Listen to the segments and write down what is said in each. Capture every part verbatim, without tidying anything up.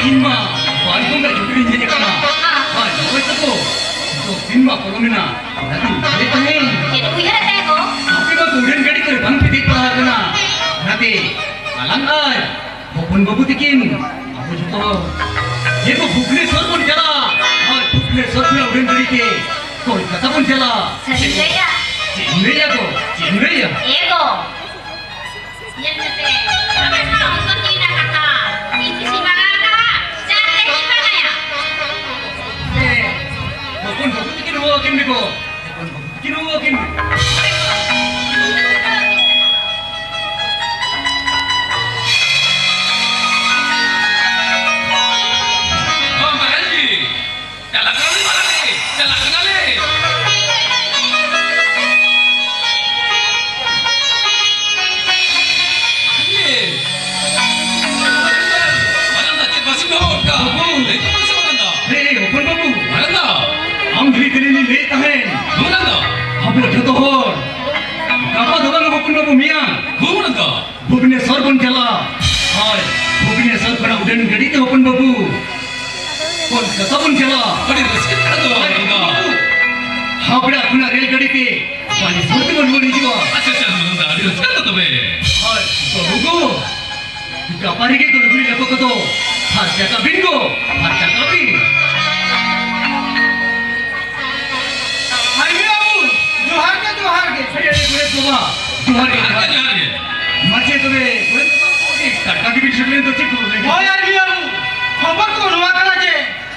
ᱤᱧ ᱢᱟ ᱵᱟᱨ ᱵᱚᱸᱜᱟ ᱡᱩᱜᱽ ᱨᱤᱧ ᱦᱮᱡ ᱟᱠᱟᱱᱟ᱾ ᱟᱨ ᱡᱟᱶᱟᱭ ᱛᱟᱠᱚ ᱫᱚᱥ ᱫᱤᱱ ᱢᱟ ᱯᱚᱞᱚᱢᱮᱱᱟ᱾ ᱚᱱᱟᱛᱤᱧ ᱩᱭᱦᱟᱹᱨᱮᱫ ᱛᱟᱦᱮᱸ᱾ ᱪᱮᱫ ᱩᱭᱦᱟᱹᱨᱮᱫ ᱛᱟᱦᱮᱸ ᱜᱚ? ᱟᱯᱮ ᱢᱟ ᱩᱰᱟᱹᱱ ᱜᱟᱹᱰᱤ ᱠᱚᱨᱮ ᱵᱟᱝ ᱯᱮ ᱫᱮᱡ ᱵᱟᱲᱟ ᱟᱠᱟᱱᱟ᱾ ᱚᱱᱟᱛᱮ ᱟᱞᱟᱝ ᱟᱨ ᱦᱚᱯᱚᱱ ᱵᱟᱹᱵᱩ ᱛᱤᱠᱤᱱ ᱟᱵᱚ ᱡᱚᱛᱚ ᱦᱚᱲ ᱡᱮ ᱵᱚ ᱵᱷᱩᱵᱽᱱᱮᱥᱚᱨ ᱵᱚᱱ ᱪᱟᱞᱟᱜᱼᱟ᱾ ᱟᱨ ᱵᱷᱩᱵᱽᱱᱮᱥᱚᱨ ᱠᱷᱚᱱᱟᱜ ᱩᱰᱟᱹᱱ ᱜᱟᱹᱰᱤ ᱛᱮ ᱠᱳᱞᱠᱟᱛᱟ ᱵᱚᱱ ᱪᱟᱞᱟᱜᱼᱟ᱾ ᱥᱟᱹᱨᱤᱢ ᱞᱟᱹᱭᱟ? ᱪᱮᱫ ᱮᱢ ᱞᱟᱹᱭᱟ ᱜᱚ? ᱪᱮᱫ ᱮᱢ ᱞᱟᱹᱭᱟ? ᱮ ᱜᱚ, ᱧᱮᱞ ᱢᱮᱥᱮ, ᱟᱯᱮ ᱢᱟ ᱚᱱᱠᱟ ᱪᱮᱫ ᱨᱮᱱᱟᱜ ᱠᱟᱛᱷᱟ? ᱤᱧ ᱠᱩᱥᱤ ᱵᱟᱝ ᱟᱠᱟᱫᱟ, ᱡᱟᱦᱟᱸ ᱛᱮ ᱤᱧ ᱵᱟᱲᱟᱭᱟ᱾ ᱮ, ᱦᱚᱯᱚᱱ ᱵᱟᱹᱵᱩ ᱛᱤᱠᱤᱱ ᱦᱚᱦᱚ ᱟᱹᱠᱤᱱ ᱢᱮ ᱜᱚ᱾ ᱦᱚᱯᱚᱱ ᱵᱟᱹᱵᱩ ᱛᱤᱠᱤᱱ ᱦᱚᱦᱚ ᱟᱹᱠᱤᱱ ᱢᱮ᱾ ᱦᱚᱸ, ᱢᱟᱨᱟᱝ ᱡᱤ᱾ ᱪᱟᱞᱟᱜ ᱠᱟᱱᱟᱞᱮ, ᱢᱟᱨᱟᱝ ᱨᱮ, ᱪᱟᱞᱟᱜ ᱠᱟᱱᱟᱞᱮ᱾ ᱢᱟᱨᱟᱝ ᱫᱟ, ᱪᱮᱫ ᱵᱟᱹᱥᱤ ᱯᱮ ᱦᱚᱦᱚ ᱠᱟᱜ? ᱵᱟᱹᱵᱩ᱾ ᱞᱟᱹᱭ ᱛᱟᱵᱚᱱ ᱥᱮ ᱢᱟᱨᱟᱝ ᱫᱟ? ᱦᱮ, ᱦᱚᱯᱚᱱ ᱵᱟᱹᱵᱩ᱾ ᱢᱟᱨᱟᱝ ᱫᱟ᱾ ᱟᱢ ᱫᱷᱤᱨᱤ ᱛᱮᱞᱤᱧ ᱞᱟᱹᱭᱮᱫ ᱛᱟᱦᱮᱸᱱ᱾ ᱢᱟᱨᱟᱝ ᱫᱟ᱾ ᱟᱵᱚ ᱡᱷᱚᱛᱚ ᱦᱚᱲ ᱜᱟᱯᱟ ᱫᱚ ᱵᱟᱝ ᱦᱚᱯᱚᱱ ᱵᱟᱹᱵᱩ, ᱢᱮᱭᱟᱝ᱾ ᱦᱩᱸ, ᱢᱟᱨᱟᱝ ᱫᱟ᱾ ᱵᱷᱩᱵᱽᱱᱮᱥᱚᱨ ᱵᱚᱱ ᱪᱟᱞᱟᱜᱼᱟ᱾ ᱦᱳᱭ, ᱵᱷᱩᱵᱽᱱᱮᱥᱚᱨ ᱠᱷᱚᱱᱟᱜ ᱩᱰᱟᱹᱱ ᱜᱟᱹᱰᱤ ᱛᱮ ᱦᱚᱯᱚᱱ ᱵᱟᱹᱵᱩ ᱠᱳᱞᱠᱟᱛᱟ ᱵᱚᱱ ᱪᱟᱞᱟᱜᱼᱟ᱾ ᱟᱹᱰᱤ ᱨᱟᱹᱥᱠᱟᱹ ᱠᱟᱛᱷᱟ ᱛᱚ, ᱦᱳᱭ, ᱢᱟᱨᱟᱝ ᱫᱟ᱾ ᱦᱟᱵᱲᱟ ᱠᱷᱚᱱᱟᱜ ᱨᱮᱞ ᱜᱟᱹᱰᱤ ᱛᱮ ᱵᱟᱞᱮᱥᱚᱨ ᱛᱮᱵᱚᱱ ᱨᱩᱣᱟᱹᱲ ᱦᱤᱡᱩᱜᱼᱟ᱾ ᱟᱪᱪᱷᱟ, ᱟᱪᱪᱷᱟ, ᱢᱟᱨᱟᱝ ᱫᱟ, ᱟᱹᱰᱤ ᱨᱟᱹᱥᱠᱟᱹ ᱠᱟᱛᱷᱟ ᱛᱚᱵᱮ᱾ ᱦᱳᱭ, ᱵᱟᱹᱵᱩ ᱜᱚ, ᱜᱟᱯᱟ ᱨᱮᱜᱮ ᱠᱚ ᱞᱩᱜᱽᱲᱤ ᱞᱟᱯᱚ ᱠᱚᱫᱚ ᱯᱷᱟᱨᱪᱟ ᱠᱟᱜ ᱵᱤᱱ ᱜᱚ, ᱯᱷᱟᱨᱪᱟ ᱠᱟᱜ ᱵᱤᱱ᱾ ᱦᱟᱭ ᱜᱮ ᱵᱟᱹᱵᱩ, ᱡᱚᱦᱟᱨ ᱜᱮ, ᱡᱚᱦᱟᱨ ᱜᱮ᱾ ᱦᱮᱸ, ᱜᱚᱰᱮᱛ ᱵᱟᱵᱟ, ᱡᱚᱦᱟᱨ ᱜᱮ, ᱡᱚᱦᱟᱨ ᱜᱮ᱾ ᱡᱚᱦᱟᱨ ᱜᱮ᱾ ᱢᱟᱥᱮ ᱛᱚᱵᱮ, ᱜᱚᱰᱮᱛ ᱵᱟᱵᱟ, ᱠᱟᱹᱴᱤᱡ ᱴᱟᱴᱠᱟ ᱜᱮᱵᱤᱱ ᱥᱮᱴᱮᱨᱮᱱ ᱫᱚ, ᱪᱮᱫ ᱠᱷᱚᱵᱚᱨ ᱞᱟᱹᱭ ᱵᱤᱱ? ᱦᱳᱭ, ᱟᱨ ᱜᱮ ᱵᱟᱹᱵᱩ, ᱠᱷᱚᱵᱚᱨ ᱠᱚ ᱱᱚᱣᱟ ᱠᱟᱱᱟ ᱡᱮ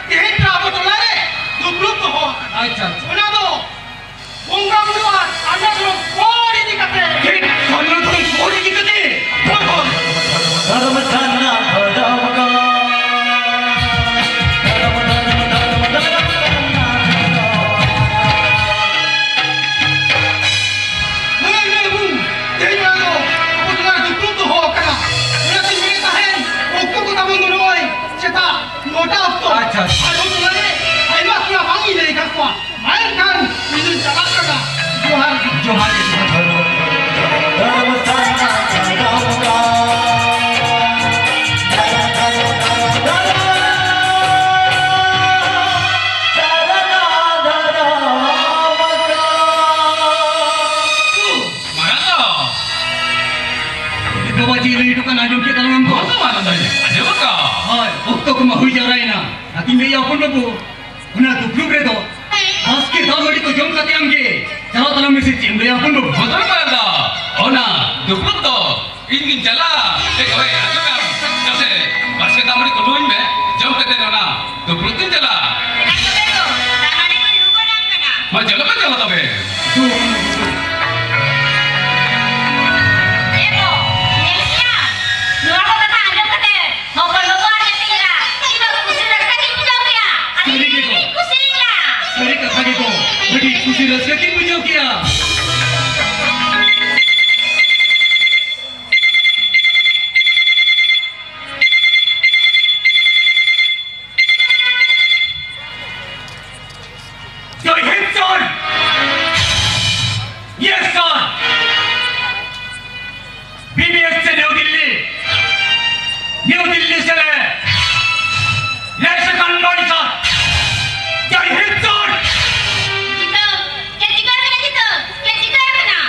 ᱛᱮᱦᱮᱧ ᱫᱚ ᱟᱵᱚ ᱴᱚᱞᱟ ᱨᱮ ᱫᱩᱯᱲᱩᱵ ᱫᱚᱦᱚ ᱟᱠᱟᱱᱟ᱾ ᱟᱪᱪᱷᱟ, ᱟᱪᱪᱷᱟ᱾ ᱚᱱᱟ ᱫᱚ ᱵᱚᱸᱜᱟ ᱵᱩᱨᱩ ᱟᱨ ᱥᱟᱨᱱᱟ ᱫᱷᱚᱨᱚᱢ ᱠᱳᱰ ᱤᱫᱤ ᱠᱟᱛᱮ᱾ ᱪᱮᱫ? ᱥᱟᱨᱱᱟ ᱫᱷᱚᱨᱚᱢ ᱠᱳᱰ ᱤᱫᱤ ᱠᱟᱛᱮ? ᱦᱳᱭ, ᱦᱳᱭ᱾ ᱫᱷᱚᱨᱚᱢ ᱛᱷᱟᱱᱟ ᱫᱷᱚᱨᱚᱢ ᱠᱳᱰ᱾ ᱫᱷᱚᱨᱚᱢ, ᱫᱷᱚᱨᱚᱢ, ᱫᱷᱚᱨᱚᱢ, ᱫᱷᱚᱨᱚᱢ ᱛᱷᱟᱱᱟ ᱫᱷᱚᱨᱚᱢ ᱠᱳᱰ᱾ ᱦᱳᱭ, ᱦᱳᱭ, ᱵᱟᱹᱵᱩ᱾ ᱛᱮᱦᱮᱧ ᱚᱱᱟ ᱫᱚ ᱟᱵᱚ ᱴᱚᱞᱟ ᱨᱮ ᱫᱩᱯᱲᱩᱵ ᱫᱚᱦᱚ ᱟᱠᱟᱱᱟ᱾ ᱚᱱᱟᱛᱤᱧ ᱢᱮᱱᱮᱫ ᱛᱟᱦᱮᱸᱫ, ᱚᱠᱛᱚ ᱠᱚ ᱛᱟᱵᱚᱱ ᱫᱚ ᱱᱚᱜᱼᱚᱭ ᱥᱮᱛᱟᱜ ᱱᱚᱴᱟ ᱚᱠᱛᱚ᱾ ᱟᱪᱪᱷᱟ, ᱟᱪᱪᱷᱟ᱾ ᱟᱨ ᱱᱚᱣᱟ ᱴᱚᱞᱟ ᱨᱮ ᱟᱭᱢᱟ ᱠᱚᱲᱟ ᱵᱟᱝ ᱤᱧ ᱞᱟᱹᱭ ᱟᱠᱟᱫ ᱠᱚᱣᱟ᱾ ᱢᱟᱭ ᱤᱧ ᱞᱟᱹᱭᱟ ᱦᱚᱯᱚᱱ ᱵᱟᱹᱵᱩ, ᱚᱱᱟ ᱫᱩᱯᱲᱩᱵ ᱨᱮᱫᱚ ᱵᱟᱥᱠᱮ ᱫᱟᱜ ᱢᱟᱹᱰᱤ ᱠᱚ ᱡᱚᱢ ᱠᱟᱛᱮ ᱟᱢ ᱜᱮ ᱪᱟᱞᱟᱣ ᱛᱟᱞᱟᱝ ᱢᱮᱥᱮ, ᱪᱮᱫ ᱮᱢ ᱞᱟᱹᱭᱟ ᱦᱚᱯᱚᱱ ᱵᱟᱹᱵᱩ? ᱵᱚᱫᱚᱞ ᱵᱟᱝ ᱫᱚ, ᱚᱱᱟ ᱫᱩᱯᱲᱩᱵ ᱫᱚ ᱤᱧ ᱜᱤᱧ ᱪᱟᱞᱟᱜᱼᱟ᱾ ᱮ ᱜᱚᱭ, ᱟᱸᱡᱚᱢ ᱢᱮ, ᱪᱮᱫᱟᱜ ᱥᱮ ᱵᱟᱥᱠᱮ ᱫᱟᱜ ᱢᱟᱹᱰᱤ ᱠᱚ ᱧᱩᱭ ᱢᱮ, ᱡᱚᱢ ᱠᱟᱛᱮ ᱚᱱᱟ ᱫᱩᱯᱲᱩᱵ ᱛᱤᱧ ᱪᱟᱞᱟᱜᱼᱟ᱾ ᱚᱱᱟ ᱛᱚᱵᱮ ᱛᱚ, ᱫᱟᱜ ᱢᱟᱹᱰᱤ ᱠᱚᱧ ᱞᱩ ᱜᱚᱫ ᱟᱢ ᱠᱟᱱᱟ᱾ ᱢᱟ ᱪᱚᱞᱚ ᱯᱮ, ᱪᱚᱞᱚ ᱛᱚᱵᱮ᱾ ᱮ ᱜᱚ, ᱧᱮᱞ ᱠᱮᱜᱼᱟ? ᱱᱚᱣᱟ ᱠᱚ ᱠᱟᱛᱷᱟ ᱟᱸᱡᱚᱢ ᱠᱟᱛᱮ ᱦᱚᱯᱚᱱ ᱵᱟᱹᱵᱩ ᱟᱨ ᱡᱟᱹᱛᱤ ᱮᱨᱟ ᱛᱤᱱᱟᱹᱜ ᱠᱩᱥᱤ ᱨᱟᱹᱥᱠᱟᱹ ᱠᱤᱱ ᱵᱩᱡᱷᱟᱹᱣ ᱠᱮᱜᱼᱟ᱾ ᱟᱹᱰᱤ ᱥᱟᱹᱨᱤ ᱜᱮ ᱜᱚ᱾ ᱠᱩᱥᱤᱭᱮᱱᱟ᱾ ᱥᱟᱹᱨᱤ ᱠᱟᱛᱷᱟ ᱜᱮ ᱜᱚ, ᱟᱹᱰᱤ ᱠᱩᱥᱤ ᱨᱟᱹᱥᱠᱟᱹ ᱠᱤᱱ ᱵᱩᱡᱷᱟᱹᱣ ᱠᱮᱜᱼᱟ᱾ ᱡᱚᱭ ᱦᱤᱱᱫ ᱥᱟᱨ! ᱭᱮᱥ ᱥᱟᱨ! ᱵᱤᱵᱤᱮᱥ ᱥᱮ ᱱᱤᱭᱩ ᱫᱤᱞᱞᱤ, ᱱᱤᱭᱩ ᱫᱤᱞᱞᱤ ᱥᱮ ᱞᱮ ᱞᱮ ᱥᱮ ᱠᱟᱱ ᱱᱚᱭ ᱥᱟᱨ! ᱡᱚᱭ ᱦᱤᱱᱫ ᱥᱟᱨ! ᱡᱤᱛᱟᱹ, ᱪᱮᱫ ᱪᱤᱠᱟᱹ ᱟᱠᱟᱱᱟ ᱡᱤᱛᱟᱹ? ᱪᱮᱫ ᱪᱤᱠᱟᱹ ᱟᱠᱟᱱᱟ?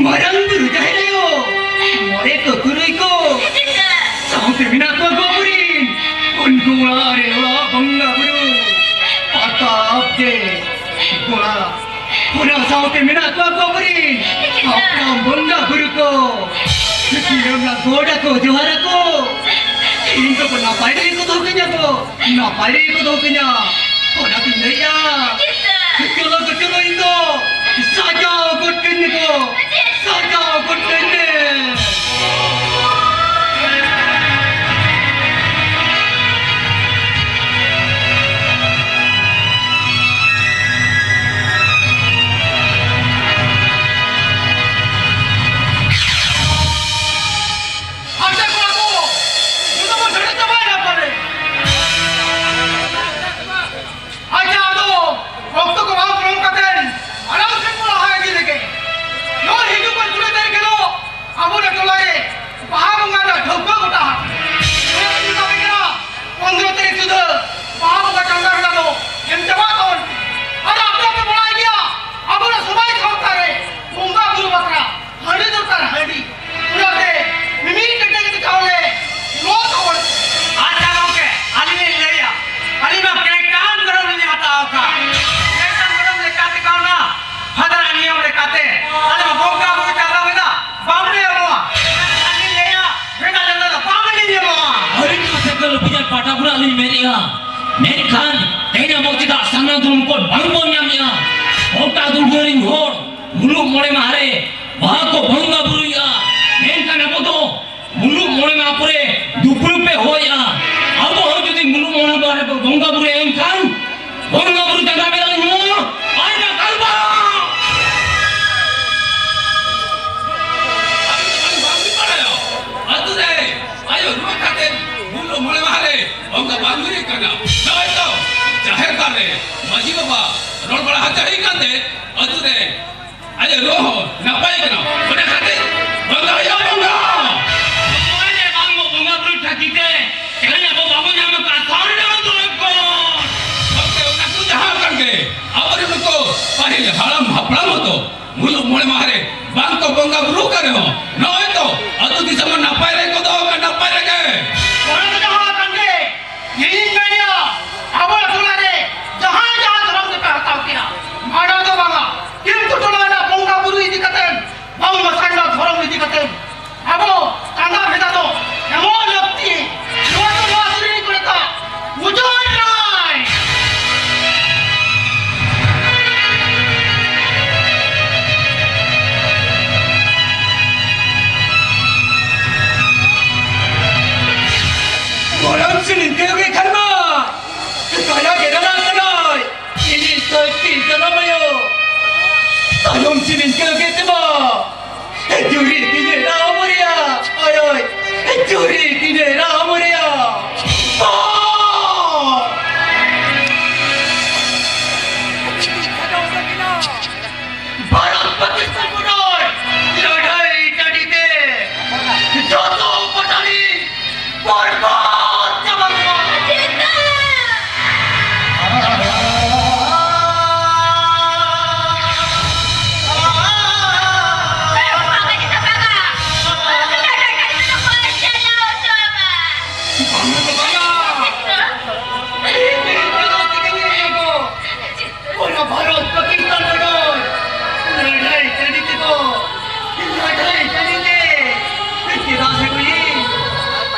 ᱢᱟᱨᱟᱝ ᱵᱩᱨᱩ ᱡᱟᱦᱮᱨ ᱟᱭᱳ, ᱢᱚᱬᱮ ᱠᱚ ᱛᱩᱨᱩᱭ ᱠᱚ, ᱥᱟᱶᱛᱮ ᱢᱮᱱᱟᱜ ᱠᱚᱣᱟ ᱜᱚ ᱵᱩᱨᱤᱱ, ᱩᱱᱠᱩ ᱚᱲᱟᱜ ᱨᱮ ᱚᱲᱟᱜ ᱵᱚᱸᱜᱟ ᱵᱩᱨᱩ, ᱯᱟᱛᱟ ᱟᱵᱫᱮ, ᱜᱚᱲᱟ, ᱚᱱᱟ ᱥᱟᱶᱛᱮ ᱢᱮᱱᱟᱜ ᱠᱚᱣᱟ ᱜᱚ ᱵᱩᱨᱤᱱ, ᱦᱟᱯᱲᱟᱢ ᱵᱚᱸᱜᱟ ᱵᱩᱨᱩ ᱠᱚ, ᱥᱤᱨᱚᱢ ᱞᱟ ᱜᱚᱰ ᱟᱠᱚ, ᱡᱚᱦᱟᱨ ᱟᱠᱚ, ᱤᱧ ᱫᱚᱠᱚ ᱱᱟᱯᱟᱭ ᱨᱮᱜᱮ ᱠᱚ ᱫᱚᱦᱚ ᱠᱟᱹᱧᱟ ᱠᱚ᱾ ᱱᱟᱯᱟᱭ ᱨᱮ ᱠᱚ ᱫᱚᱦᱚ ᱠᱟᱹᱧᱟ᱾ ᱚᱱᱟᱛᱤᱧ ᱞᱟᱹᱭᱟ, ᱪᱚᱞᱚ ᱫᱚ ᱪᱚᱞᱚ, ᱤᱧ ᱫᱚ ᱥᱟᱡᱟᱣ ᱜᱚᱫ ᱠᱟᱹᱧ ᱠᱚ, ᱥᱟᱡᱟᱣ ᱜᱚᱫ ᱠᱟᱹᱧ ᱢᱮ᱾ ᱟᱪᱪᱷᱟ ᱠᱚᱲᱟ ᱠᱚ, ᱡᱚᱛᱚ ᱵᱚᱱ ᱥᱮᱴᱮᱨ ᱪᱟᱵᱟᱭᱮᱱᱟ ᱯᱟᱞᱮ᱾ ᱟᱪᱪᱷᱟ, ᱟᱫᱚ ᱚᱠᱛᱚ ᱠᱚ ᱵᱟᱝ ᱯᱚᱞᱚᱢ ᱠᱟᱛᱮ ᱢᱟᱲᱟᱝ ᱥᱮᱫ ᱵᱚᱱ ᱞᱟᱦᱟ ᱤᱫᱤ ᱞᱮᱜᱮ᱾ ᱱᱚᱣᱟ ᱦᱤᱡᱩᱜ ᱠᱟᱱ ᱠᱩᱲᱤ ᱛᱟᱹᱨᱤᱠᱷ ᱦᱤᱞᱳᱜ ᱟᱵᱚ ᱴᱚᱞᱟ ᱨᱮ ᱵᱟᱦᱟ ᱵᱚᱸᱜᱟ ᱨᱮᱱᱟᱜ ᱴᱷᱟᱹᱣᱠᱟᱹ ᱜᱚᱴᱟ ᱦᱟᱸᱜ᱾ ᱚᱱᱟ ᱠᱷᱟᱹᱛᱤᱨ ᱠᱟᱹᱢᱤ ᱠᱟᱱᱟ, ᱯᱚᱱᱫᱽᱨᱚ ᱛᱟᱹᱨᱤᱠᱷ ᱥᱩᱫᱷᱟᱹ ᱵᱟᱦᱟ ᱵᱚᱸᱜᱟ ᱪᱟᱸᱫᱟ ᱵᱮᱲᱟ ᱫᱚ ᱮᱢ ᱪᱟᱵᱟ ᱛᱟᱵᱚᱱ ᱯᱮ᱾ ᱟᱫᱚ ᱟᱯᱮ ᱯᱮ ᱵᱟᱲᱟᱭ ᱜᱮᱭᱟ, ᱟᱵᱚᱱᱟᱜ ᱥᱚᱢᱟᱡᱽ ᱥᱟᱶᱛᱟ ᱨᱮ ᱵᱚᱸᱜᱟ ᱵᱩᱨᱩ ᱵᱟᱠᱷᱨᱟ ᱦᱟᱺᱰᱤ ᱫᱚᱨᱠᱟᱨ, ᱦᱟᱺᱰᱤ᱾ ᱚᱱᱟᱛᱮ ᱢᱤᱢᱤᱫ ᱴᱟᱠᱟ ᱠᱟᱛᱮ ᱪᱟᱣᱞᱮ ᱞᱚ ᱛᱟᱵᱚᱱ᱾ ᱟᱪᱪᱷᱟ ᱜᱚᱢᱠᱮ, ᱟᱹᱞᱤᱧ ᱞᱤᱧ ᱞᱟᱹᱭᱟ, ᱟᱹᱞᱤᱧ ᱢᱟ ᱠᱨᱮᱠᱴᱟᱱ ᱜᱚᱲᱚ ᱞᱤᱧ ᱦᱟᱛᱟᱣ ᱟᱠᱟᱫ᱾ ᱠᱨᱮᱠᱴᱟᱱ ᱜᱚᱲᱚ ᱞᱮᱠᱟᱛᱮ ᱠᱟᱣᱱᱟ, ᱯᱷᱟᱫᱟᱨᱟᱜ ᱱᱤᱭᱚᱢ ᱞᱮᱠᱟᱛᱮ ᱟᱞᱮ ᱢᱟ ᱵᱚᱸᱜᱟ ᱵᱩᱨᱩ ᱪᱟᱸᱫᱟ ᱢᱮᱱᱟᱜ, ᱵᱟᱝᱞᱮ ᱮᱢᱚᱜᱼᱟ᱾ ᱟᱹᱞᱤᱧ ᱞᱟᱹᱭᱟ, ᱵᱷᱮᱰᱟ ᱪᱟᱸᱫᱟ ᱫᱚ ᱵᱟᱝᱞᱤᱧ ᱮᱢᱚᱜᱼᱟ᱾ ᱟᱹᱰᱤ ᱠᱟᱛᱷᱟ ᱠᱚ ᱞᱩᱵᱤᱡᱟᱨ ᱯᱟᱴᱟ ᱵᱩᱨᱟ ᱞᱤᱧ ᱢᱮᱱᱮᱜᱼᱟ᱾ ᱢᱮᱱᱠᱷᱟᱱ ᱛᱮᱦᱮᱧ ᱟᱵᱚ ᱪᱮᱫᱟᱜ ᱥᱟᱨᱱᱟ ᱫᱷᱚᱨᱚᱢ ᱠᱚ ᱵᱟᱝ ᱵᱚᱱ ᱧᱟᱢᱮᱜᱼᱟ? ᱜᱚᱴᱟ ᱫᱩᱞᱟᱹᱲᱤᱧ ᱦᱚᱲ ᱢᱩᱞᱩᱜ ᱢᱚᱬᱮ ᱢᱟᱦᱟ ᱨᱮ ᱵᱟᱦᱟ ᱠᱚ ᱵᱚᱸᱜᱟ ᱵᱩᱨᱩᱭᱮᱜᱼᱟ᱾ ᱢᱮᱱᱠᱷᱟᱱ ᱟᱵᱚ ᱫᱚ ᱢᱩᱞᱩᱜ ᱢᱚᱬᱮ ᱢᱟᱦᱟ ᱯᱚᱨᱮ ᱫᱩᱯᱲᱩᱵ ᱯᱮ ᱦᱚᱦᱚᱭᱮᱜᱼᱟ᱾ ᱟᱵᱚ ᱦᱚᱸ ᱡᱩᱫᱤ ᱢᱩᱞᱩᱜ ᱢᱚᱬᱮ ᱢᱟᱦᱟ ᱨᱮ ᱵᱚᱸᱜᱟ ᱵᱩᱨᱩᱭᱟ, ᱮᱱᱠᱷᱟᱱ ᱵᱚᱸᱜᱟ ᱵᱩᱨᱩ ᱪᱟᱸᱫᱟ ᱵᱮᱲᱟ ᱞᱮ ᱧᱩᱢᱟ᱾ ᱟᱨ ᱚᱱᱟ ᱠᱟᱞᱵᱟ ᱟᱹᱛᱩ ᱨᱮ ᱟᱭᱳ ᱨᱩᱣᱟᱹ ᱠᱟᱛᱮ ᱢᱩᱞᱩᱜ ᱢᱚᱬᱮ ᱢᱟᱦᱟ ᱨᱮ ᱵᱚᱸᱜᱟ ᱵᱟᱝ ᱦᱩᱭ ᱠᱟᱱᱟ᱾ ᱱᱚᱜᱼᱚᱭ ᱛᱚ ᱡᱟᱦᱮᱨ ᱛᱷᱟᱱ ᱨᱮ ᱢᱟᱹᱡᱷᱤ ᱵᱟᱵᱟ ᱨᱚᱲ ᱵᱟᱲᱟ ᱦᱚᱪᱚ ᱦᱩᱭ ᱠᱟᱱᱛᱮ ᱟᱹᱛᱩ ᱨᱮ ᱟᱭᱳ ᱨᱩᱣᱟᱹ ᱦᱚᱸ ᱱᱟᱯᱟᱭ ᱠᱟᱱᱟ᱾ ᱚᱱᱟ ᱠᱷᱟᱹᱛᱤᱨ ᱵᱚᱸᱜᱟ ᱦᱩᱭᱩᱜᱼᱟ, ᱵᱚᱸᱜᱟ᱾ ᱱᱚᱜᱼᱚᱭ ᱡᱮ ᱵᱟᱝ ᱵᱚ ᱵᱚᱸᱜᱟ ᱵᱩᱨᱩ ᱴᱷᱟᱹᱠᱤ ᱛᱮ ᱛᱮᱦᱮᱧ ᱟᱵᱚ ᱵᱟᱵᱚ ᱧᱟᱢ ᱟᱠᱟᱫ ᱥᱟᱨᱱᱟ ᱫᱷᱚᱨᱚᱢ ᱠᱚ᱾ ᱜᱚᱢᱠᱮ, ᱚᱱᱟ ᱠᱚ ᱡᱟᱦᱟᱸ ᱠᱟᱱ ᱜᱮ, ᱟᱵᱚᱨᱮᱱ ᱱᱩᱠᱩ ᱯᱟᱹᱦᱤᱞ ᱦᱟᱲᱟᱢ ᱦᱟᱯᱲᱟᱢ ᱦᱚᱸᱛᱚ ᱢᱩᱞᱩᱜ ᱢᱚᱬᱮ ᱢᱟᱦᱟ ᱨᱮ ᱵᱟᱝ ᱠᱚ ᱵᱚᱸᱜᱟ ᱵᱩᱨᱩ ᱠᱟᱱ ᱨᱮᱦᱚᱸ, ᱱᱚᱜᱼᱚᱭ ᱛᱚ ᱟᱹᱛᱩ ᱫᱤᱥᱚᱢ ᱢᱟ ᱱᱟᱯᱟᱭ ᱨᱮ ᱠᱚ ᱫᱚᱦᱚ ᱠᱟᱜ, ᱱᱟᱯᱟᱭ ᱨᱮᱜᱮ᱾ ᱚᱱᱟ ᱫᱚ ᱡᱟᱦᱟᱸ ᱠᱟᱱ ᱜᱮ, ᱤᱧᱤᱧ ᱢᱮᱱᱮᱜᱼᱟ, ᱟᱵᱚ ᱴᱚᱞᱟ ᱨᱮ ᱡᱟᱦᱟᱸᱭ ᱡᱟᱦᱟᱸ ᱫᱷᱚᱨᱚᱢ ᱜᱮᱯᱮ ᱦᱟᱛᱟᱣ ᱠᱮᱜᱼᱟ, ᱢᱟᱱᱟᱣ ᱫᱚ ᱵᱟᱝᱟ, ᱠᱤᱱᱛᱩ ᱴᱚᱞᱟ ᱨᱮᱱᱟᱜ ᱵᱚᱸᱜᱟ ᱵᱩᱨᱩ ᱤᱫᱤ ᱠᱟᱛᱮ, ᱵᱟᱝᱢᱟ ᱥᱟᱨᱱᱟ ᱫᱷᱚᱨᱚᱢ ᱤᱫᱤ ᱠᱟᱛᱮ ᱟᱵᱚ ᱪᱟᱸᱫᱟ ᱵᱷᱮᱫᱟ ᱫᱚ ᱮᱢᱚᱜ ᱞᱟᱹᱠᱛᱤ᱾ ᱱᱚᱣᱟ ᱫᱚ ᱱᱚᱣᱟ ᱥᱮᱨᱮᱧ ᱠᱚᱨᱮ ᱫᱚ ᱢᱩᱪᱟᱹᱫ ᱱᱟᱭ᱾ ᱜᱚᱲᱚᱢ ᱥᱮ ᱱᱤᱝᱠᱟᱹ ᱜᱮ ᱠᱷᱟᱱ ᱢᱟ ᱠᱟᱭᱟ ᱜᱮ ᱫᱟᱬᱟᱱ ᱠᱟᱱᱟᱭ᱾ ᱤᱧᱤᱡ ᱥᱟᱹᱠᱷᱤ ᱡᱟᱱᱟᱢ ᱟᱭᱳ᱾ ᱛᱟᱭᱚᱢ ᱥᱮ ᱱᱤᱝᱠᱟᱹ ᱜᱮ ᱛᱮᱢᱟ᱾ ᱡᱩᱨᱤ ᱛᱤᱧᱮ ᱨᱟᱢ ᱨᱮᱭᱟ, ᱳᱭ, ᱳᱭ, ᱡᱩᱨᱤ ᱛᱤᱧᱮ ᱨᱟᱢ ᱨᱮᱭᱟ᱾ ᱵᱟᱝ! ᱵᱷᱟᱨᱚᱛ ᱯᱟᱠᱤᱥᱛᱟᱱ border ᱞᱟᱹᱲᱦᱟᱹᱭ ᱴᱟᱺᱰᱤ ᱛᱮ ᱡᱚᱛᱚ ᱯᱟᱴᱟᱱᱤ ᱵᱚᱨᱵᱟᱫ ᱪᱟᱵᱟ ᱠᱚᱣᱟ᱾ ᱵᱟᱝᱟ ᱫᱚ ᱵᱟᱝᱟ᱾ ᱚᱱᱟ ᱵᱷᱟᱨᱚᱛ ᱯᱟᱠᱤᱥᱛᱟᱱ border ᱞᱟᱹᱲᱦᱟᱹᱭ ᱴᱟᱺᱰᱤ ᱛᱮᱫᱚ, ᱞᱟᱹᱲᱦᱟᱹᱭ ᱴᱟᱺᱰᱤ ᱛᱮ, ᱪᱮᱫᱟᱜ ᱥᱮ ᱵᱟᱹᱭ,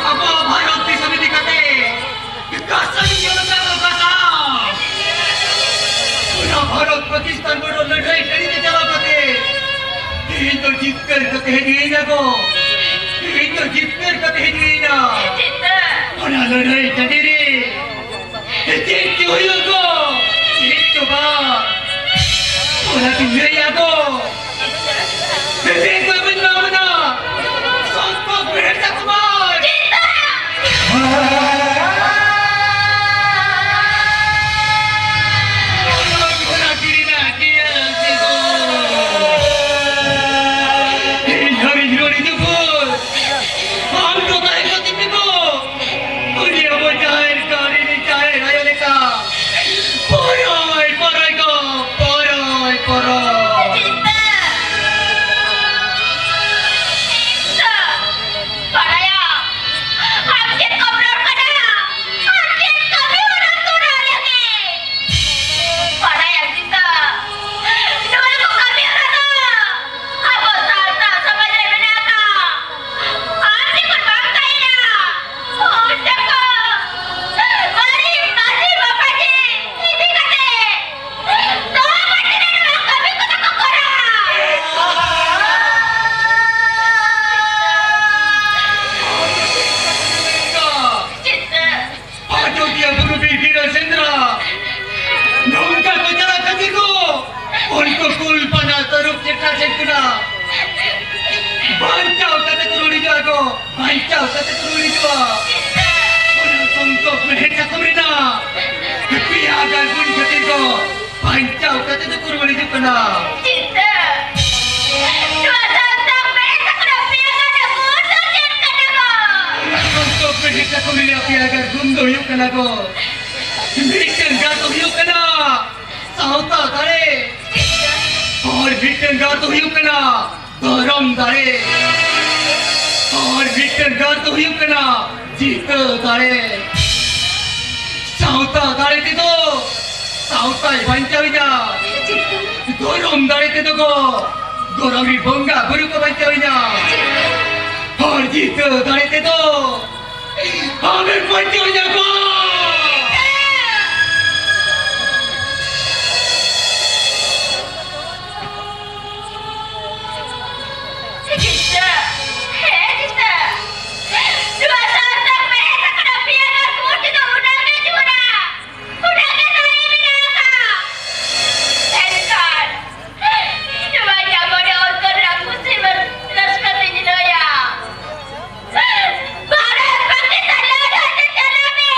ᱟᱵᱚ ᱵᱷᱟᱨᱚᱛ ᱫᱤᱥᱚᱢ ᱤᱫᱤ ᱠᱟᱛᱮ ᱠᱟᱥᱟ ᱤᱧ ᱧᱮᱞ ᱟᱠᱟᱫ ᱫᱚ ᱠᱟᱥᱟ᱾ ᱚᱱᱟ ᱵᱷᱟᱨᱚᱛ ᱯᱟᱠᱤᱥᱛᱟᱱ border ᱞᱟᱹᱲᱦᱟᱹᱭ ᱴᱟᱺᱰᱤ ᱛᱮ ᱪᱟᱞᱟᱣ ᱠᱟᱛᱮ ᱤᱧ ᱫᱚ ᱡᱤᱛᱠᱟᱹᱨ ᱠᱟᱛᱮ ᱦᱮᱡ ᱦᱩᱭ ᱮᱱᱟ ᱜᱚ᱾ ᱤᱧ ᱫᱚ ᱡᱤᱛᱠᱟᱹᱨ ᱠᱟᱛᱮ ᱦᱮᱡ ᱦᱩᱭ ᱮᱱᱟ᱾ ᱚᱱᱟ ᱞᱟᱹᱲᱦᱟᱹᱭ ᱴᱟᱺᱰᱤ ᱨᱮ ᱪᱮᱫ ᱪᱚ ᱦᱩᱭᱩᱜ ᱜᱚ, ᱪᱮᱫ ᱪᱚ ᱵᱟᱝ, ᱚᱱᱟ ᱫᱚ ᱞᱟᱹᱭᱟ ᱜᱚ᱾ ᱪᱮᱫ ᱠᱚ ᱵᱟᱹᱧ ᱢᱟ ᱚᱱᱟ ᱥᱚᱢᱯᱚᱫ ᱵᱮᱲᱮ ᱪᱟᱠᱢᱟᱨ᱾ ᱚᱱᱟ ᱜᱤᱲᱤ ᱱᱟ ᱜᱮᱭᱟ ᱥᱮ ᱜᱚ᱾ ᱤᱧ ᱦᱚᱸ ᱤᱧ ᱨᱚᱲ ᱤᱧ ᱫᱚ ᱜᱚ᱾ ᱟᱢ ᱫᱚ ᱛᱟᱦᱮᱸ ᱠᱟᱛᱮ ᱢᱮ ᱜᱚ᱾ ᱩᱱᱤ ᱟᱵᱚ ᱡᱟᱦᱮᱨ ᱜᱟᱲ ᱨᱤᱱᱤᱡ ᱡᱟᱦᱮᱨ ᱟᱭᱳ ᱞᱮᱠᱟ᱾ ᱯᱚᱨᱚᱭ, ᱯᱚᱨᱚᱭ ᱜᱚ, ᱯᱚᱨᱚᱭ, ᱯᱚᱨᱚᱭ᱾ ᱠᱚ, ᱩᱱᱠᱩ ᱠᱩᱞ ᱵᱟᱱᱟ ᱛᱟᱹᱨᱩᱵ ᱪᱮᱴᱟ ᱪᱮᱫ ᱠᱟᱱᱟ? ᱵᱟᱧᱪᱟᱣ ᱠᱟᱛᱮ ᱠᱚ ᱨᱩᱣᱟᱹᱲ ᱦᱤᱡᱩᱜᱼᱟ ᱠᱚ, ᱵᱟᱧᱪᱟᱣ ᱠᱟᱛᱮ ᱠᱚ ᱨᱩᱣᱟᱹᱲ ᱦᱤᱡᱩᱜᱼᱟ᱾ ᱚᱱᱟ ᱥᱚᱝᱠᱚ ᱢᱮᱬᱦᱮᱫ ᱥᱟᱠᱚᱢ ᱨᱮᱱᱟᱜ ᱯᱮᱭᱟ ᱜᱟᱨ ᱜᱩᱱ ᱠᱷᱟᱹᱛᱤᱨ ᱠᱚ ᱵᱟᱧᱪᱟᱣ ᱠᱟᱛᱮ ᱫᱚᱠᱚ ᱨᱩᱣᱟᱹᱲ ᱦᱤᱡᱩᱜ ᱠᱟᱱᱟ᱾ ᱪᱤᱛᱟᱹ, ᱱᱚᱣᱟ ᱥᱟᱱᱛᱟᱲ ᱢᱮᱬᱦᱮᱫ ᱥᱟᱠᱚᱢ ᱨᱮ ᱯᱮᱭᱟ ᱜᱟᱨ ᱜᱩᱱ ᱫᱚ ᱪᱮᱫ ᱠᱟᱱᱟ ᱠᱚ? ᱚᱱᱟ ᱥᱚᱝᱠᱚ ᱢᱮᱬᱦᱮᱫ ᱥᱟᱠᱚᱢ ᱨᱮᱱᱟᱜ ᱯᱮᱭᱟ ᱜᱟᱨ ᱜᱩᱱ ᱫᱚ ᱦᱩᱭᱩᱜ ᱠᱟᱱᱟ ᱠᱚ, ᱢᱤᱫᱴᱟᱝ ᱜᱟᱨ ᱫᱚ ᱦᱩᱭᱩᱜ ᱠᱟᱱᱟ ᱥᱟᱶᱛᱟ ᱫᱟᱲᱮ, ᱟᱨ ᱢᱤᱫᱴᱟᱝ ᱜᱟᱨ ᱫᱚ ᱦᱩᱭᱩᱜ ᱠᱟᱱᱟ ᱫᱷᱚᱨᱚᱢ ᱫᱟᱲᱮ, ᱟᱨ ᱢᱤᱫᱴᱟᱝ ᱜᱟᱨ ᱫᱚ ᱦᱩᱭᱩᱜ ᱠᱟᱱᱟ ᱡᱤᱛᱟᱹ ᱫᱟᱲᱮ᱾ ᱥᱟᱶᱛᱟ ᱫᱟᱲᱮ ᱛᱮᱫᱚ ᱥᱟᱶᱛᱟᱭ ᱵᱟᱧᱪᱟᱣᱤᱧᱟ, ᱫᱷᱚᱨᱚᱢ ᱫᱟᱲᱮ ᱛᱮᱫᱚ ᱠᱚ ᱫᱷᱚᱨᱚᱢ ᱨᱤᱱ ᱵᱚᱸᱜᱟ ᱵᱩᱨᱩ ᱠᱚ ᱵᱟᱧᱪᱟᱣᱤᱧᱟ, ᱟᱨ ᱡᱤᱛᱟᱹ ᱫᱟᱲᱮ ᱛᱮᱫᱚ ᱟᱢᱮᱢ ᱵᱟᱧᱪᱟᱣᱤᱧᱟ ᱜᱚ᱾ ᱡᱤᱛᱟᱹ, ᱦᱮᱸ ᱡᱤᱛᱟᱹ, ᱱᱚᱣᱟ ᱥᱟᱶᱛᱟ ᱢᱮᱬᱦᱮᱫ ᱥᱟᱠᱚᱢ ᱨᱮ ᱯᱮᱭᱟ ᱜᱟᱨ ᱜᱩᱱ ᱛᱮᱫᱚ ᱩᱱᱟᱹᱜ ᱜᱮ ᱡᱳᱨᱟ, ᱩᱱᱟᱹᱜ ᱜᱮ ᱫᱟᱲᱮ ᱢᱮᱱᱟᱜ ᱟᱠᱟᱫ᱾ ᱢᱮᱱᱠᱷᱟᱱ ᱱᱚᱣᱟ ᱤᱧᱟᱹᱜ ᱢᱚᱱᱮ ᱚᱱᱛᱚᱨ ᱨᱮᱱᱟᱜ ᱠᱩᱥᱤ ᱨᱟᱹᱥᱠᱟᱹ ᱛᱤᱧ ᱞᱟᱹᱭᱟ᱾ ᱵᱷᱟᱨᱚᱛ ᱯᱟᱠᱤᱥᱛᱟᱱ ᱞᱟᱹᱲᱦᱟᱹᱭ ᱛᱮ ᱪᱟᱞᱟᱜ ᱢᱮ᱾